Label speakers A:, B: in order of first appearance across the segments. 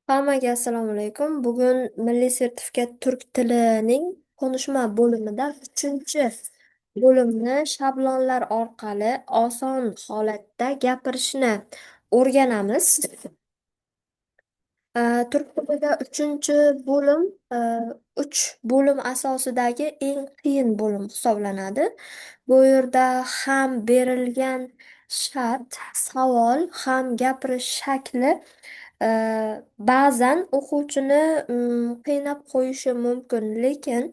A: Hammaga assalomu alaykum. Bugun Milliy sertifikat turk tilining konuşma bo'limida uchinchi bo'limni shablonlar orqali oson holatda gapirishni o'rganamiz. Turk tilida uchinchi bo'lim uch bo'lim asosidagi eng qiyin bo'lim hisoblanadi. Bu yerda ham berilgan shart, savol, ham gapirish shakli ba'zan o'quvchini qiynab qo'yishi mumkin, lekin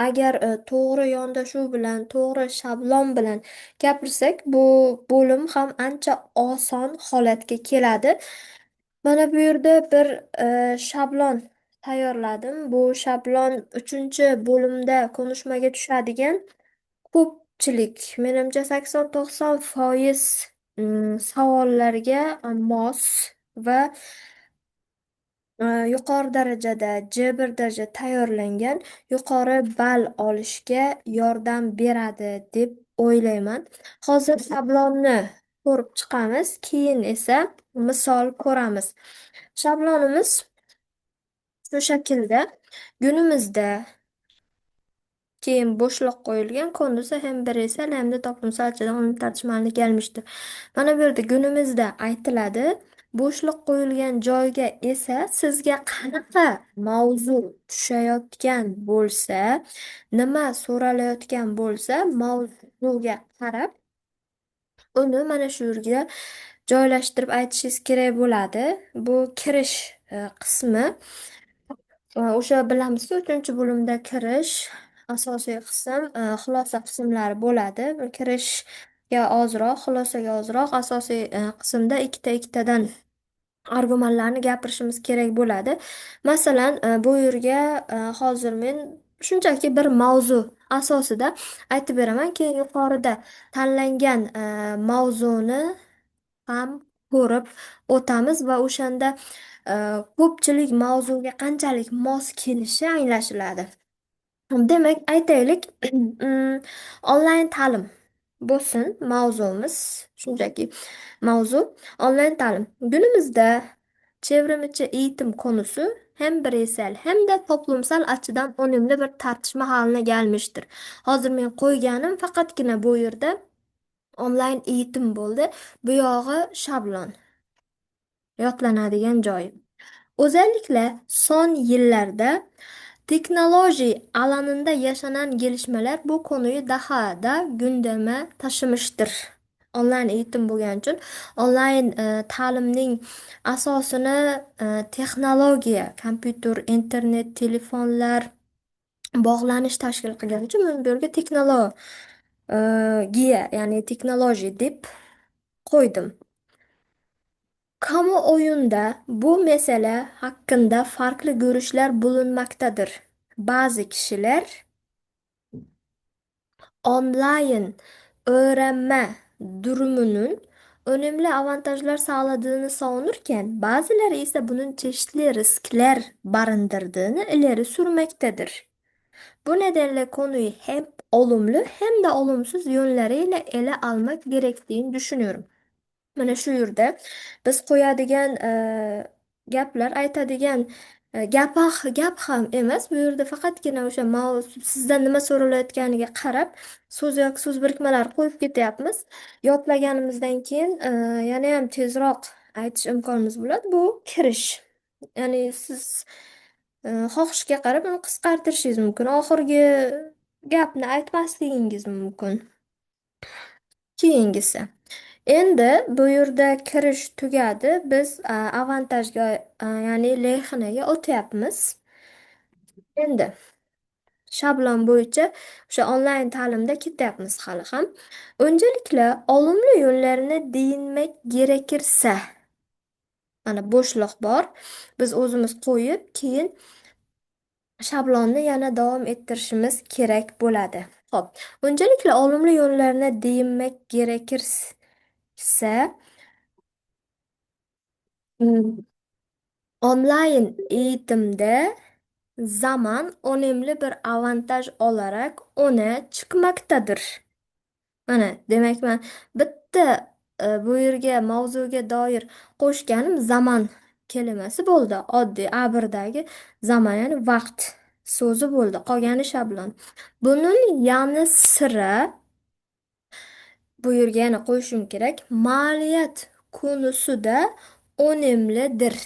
A: agar to'g'ri yondashuv bilan, to'g'ri shablon bilan gapirsak, bu bo'lim ham ancha oson holatga keladi. Mana bu yerda bir shablon tayyorladim. Bu shablon uchinchi bo'limda konuşmaga tushadigan ko'pchilik, menimcha, 80-90% savollarga mos va yuqori darajada, C1 daraja tayyorlangan, yuqori ball olishga yordam beradi deb o'ylayman. Hozir shablonni ko'rib chiqamiz, keyin esa misol ko'ramiz. Shablonimiz shu shaklda: günümüzde, keyin bo'shliq qo'yilgan, konusu hem bireysel hem de toplumsal açıdan önemli tartışma haline gelmiştir. Mana bu yerda günümüzde aytiladi. Bo'shliq qo'yilgan joyga esa sizga qanaqa mavzu tushayotgan bo'lsa, nima so'ralayotgan bo'lsa, mavzuga qarab uni mana shu yerga joylashtirib aytishingiz kerak bo'ladi. Bu kirish qismi. O'sha bilamizki, uchinchi bo'limda kirish, asosiy qism, xulosa qismlari bo'ladi. Kirishga ozroq, xulosaga ozroq, asosiy qismda ikkita-ikkitadan argumentlarni gapirishimiz kerak bo'ladi. Masalan, bu yerga hozir men shunchaki bir mavzu asosida aytib beraman. Keyin yuqorida tanlangan mavzuni ham ko'rib o'tamiz va o'shanda ko'pchilik mavzuga qanchalik mos kelishi anglashiladi. Demak, aytaylik, onlayn ta'lim bo'lsin mavzumiz. Shunchaki mavzu onlayn ta'lim. Günümüzde çevrimiçi eğitim konusu hem bireysel hem de toplumsal açıdan önemli bir tartışma haline gelmiştir. Hozir men qo'yganim faqatgina bu yerda onlayn eğitim bo'ldi. Bu yog'i shablon. Yodlanadigan joyi. Özellikle son yıllarda teknoloji alanında yaşanan gelişmeler bu konuyu daha da gündeme taşımıştır. Onlayn eğitim bo'lgani uchun onlayn ta'limning asosini texnologiya, kompyuter, internet, telefonlar, bog'lanish tashkil qilgani uchun men bu yerga texnologiya, ya'ni teknoloji deb qo'ydim. Kamuoyunda bu mesele hakkında farklı görüşler bulunmaktadır. Bazı kişiler online öğrenme durumunun önemli avantajlar sağladığını savunurken bazıları ise bunun çeşitli riskler barındırdığını ileri sürmektedir. Bu nedenle konuyu hem olumlu hem de olumsuz yönleriyle ele almak gerektiğini düşünüyorum. Mana shu yerda biz qo'yadigan gaplar, aytadigan gap gap ham emas. Bu yerda faqatgina o'sha mavzu, sizdan nima so'ralayotganiga qarab so'z yoki so'z birikmalari qo'yib ketyapmiz. Yodlaganimizdan keyin yanayam tezroq aytish imkonimiz bo'ladi. Bu kirish. Ya'ni siz xohishga qarab uni qisqartirishingiz mumkin. Oxirgi gapni aytmasligingiz mumkin. Keyingisi. Endi bu yerda kirish tugadi. Biz avantajga, ya'ni lehine ga o'tyapmiz. Endi shablon bo'yicha o'sha onlayn ta'limda ketyapmiz hali ham. Öncelikle olumlu yönlerine değinmek gerekirse, mana bo'shliq bor. Biz o'zimiz qo'yib, keyin shablonni yana davom ettirishimiz kerak bo'ladi. Xo'p, öncelikle olumlu yönlerine değinmek gerekirse, online eğitimde zaman önemli bir avantaj olarak öne çıkmaktadır. Mana, demak, man bitta bu yerga mavzuga doir qo'shganim zaman. Kelimasi bo'ldi. Oddiy A1dagi zaman, ya'ni vaqt so'zi bo'ldi. Qolgani shablon. Bunun yanı sıra bu yerga yana qo'yishim kerak. Maliyat konusu da önemlidir.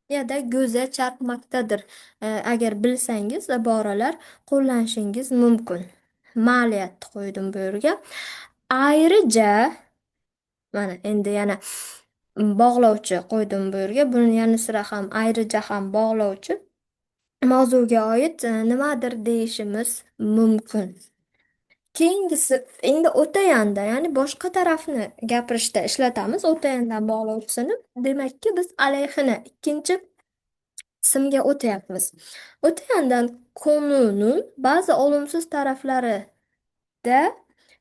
A: Ya da göze çarpmaktadır. Agar bilsangiz iboralar qo'llanishingiz mumkin. Maliyat qo'ydim bu yerga. Ayrıca mana endi yana bog'lovchi qo'ydim bu yerga. Buni yanı sıra ham ayrıca ham bog'lovchi mavzuga oid nimadir deyishimiz mumkin. Keyingisi endi o'ta yanda, ya'ni boshqa tarafni gapirishda ishlatamiz o'ta yandan bog'lovchisini. Demakki, biz alayhina ikkinchi qismga o'tyapmiz. O'ta yandan konunun ba'zi olumsuz taraflari da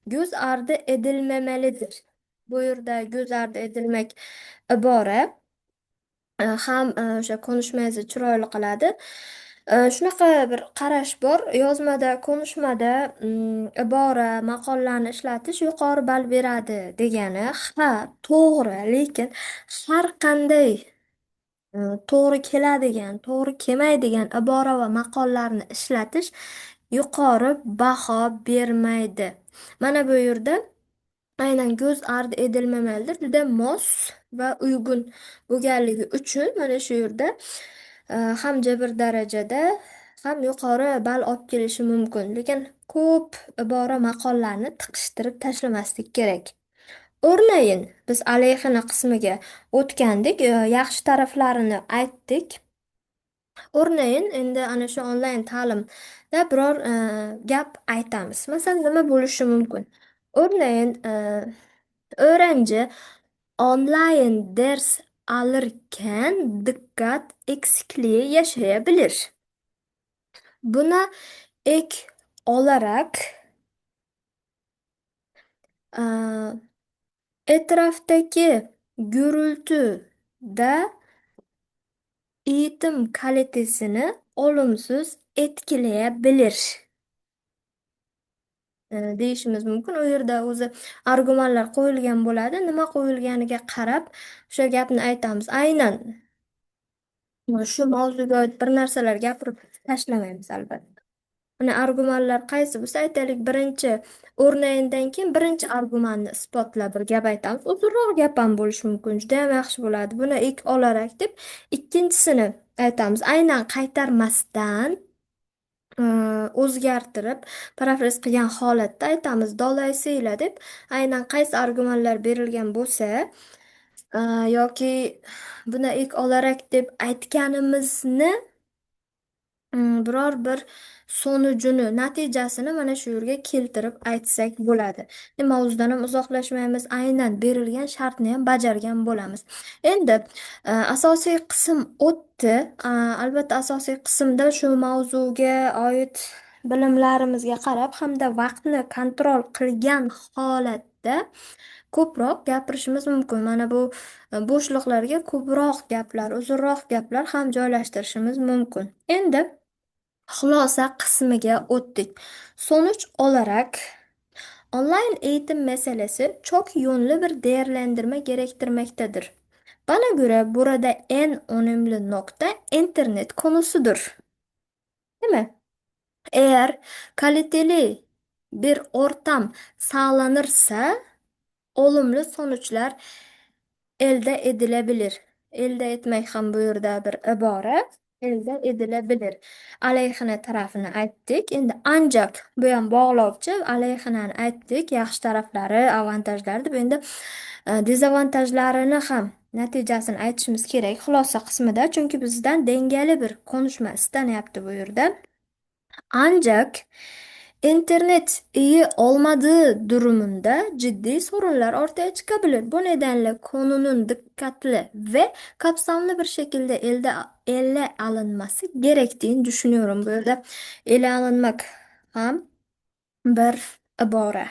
A: göz ardı edilmemelidir. Bu yerda göz ardı edilmek ibora ham o'sha konuşmangizni chiroyli qiladi. Shunaqa bir qarash bor. Yozmada, konuşmada ibora, maqollarni ishlatish yuqori ball beradi degani. Ha, to'g'ri, lekin har qanday to'g'ri keladigan, to'g'ri kelmaydigan ibora va maqollarni ishlatish yuqori baho bermaydi. Mana bu yerda aynan göz ardı edilmemelidir. Juda mos va uyg'un bo'lganligi uchun mana shu yerda ham bir darajada ham yuqori ball olib kelishi mumkin. Lekin ko'p ibora maqollarni tiqishtirib tashlamaslik kerak. Örneğin biz alayhina qismiga o'tgandik, yaxshi taraflarini aytdik. Örneğin endi ana shu onlayn ta'limda biror gap aytamiz. Masalan, nima bo'lishi mumkin? Örneğin öğrenci online ders alırken dikkat eksikliği yaşayabilir. Buna ek olarak etraftaki gürültü da eğitim kalitesini olumsuz etkileyebilir deyishimiz mumkin. U yerda o'zi argumentlar qo'yilgan bo'ladi. Nima qo'yilganiga qarab o'sha gapni aytamiz. Aynan shu mavzuga oid bir narsalar gapirib tashlamaymiz albatta. Mana argumentlar qaysi bo'lsa, aytaylik, birinchi o'rnagidan keyin birinchi argumentni isbotlab bir gap aytamiz. Uzunroq gap ham bo'lishi mumkin, juda ham yaxshi bo'ladi. Buni ek olarak deb ikkinchisini aytamiz. Aynan qaytarmasdan o'zgartirib, parafraz qilgan holatda aytamiz. Dolayısıyla deb aynan qaysi argumentlar berilgan bo'lsa, yoki buni ek olarak deb aytganimizni biror bir so'nujini, natijasini mana shu yerga keltirib aytsak bo'ladi. Mavzudan ham uzoqlashmaymiz, aynan berilgan shartni ham bajargan bo'lamiz. Endi asosiy qism o'tdi. Albatta asosiy qismda shu mavzuga oid bilimlarimizga qarab hamda vaqtni kontrol qilgan holatda ko'proq gapirishimiz mumkin. Mana bu bo'shliqlarga ko'proq gaplar, uzunroq gaplar ham joylashtirishimiz mumkin. Endi xulosa qismiga o'tdik. Sonuç olarak online eğitim meselesi çok yönlü bir değerlendirme gerektirmektedir. Bana göre burada en önemli nokta internet konusudur. Değil mi? Eğer kaliteli bir ortam sağlanırsa olumlu sonuçlar elde edilebilir. Elde etmek ham bu yerda bir ibora. Elde edilebilir. Alayhina tarafini aytdik. Endi ancak bu ham bog'lovchi. Alayhinani aytdik. Yaxshi taraflari, avantajlari deb endi dezavantajlarini ham natijasini aytishimiz kerak xulosa qismida. Chunki bizdan dangali bir konuşma istanyapti bu yerda. Ancak internet iyi olmadığı durumunda ciddi sorunlar ortaya çıkabilir. Bu nedenle konunun dikkatli ve kapsamlı bir şekilde ele alınması gerektiğini düşünüyorum. Böyle ele alınmak ham bir ibora.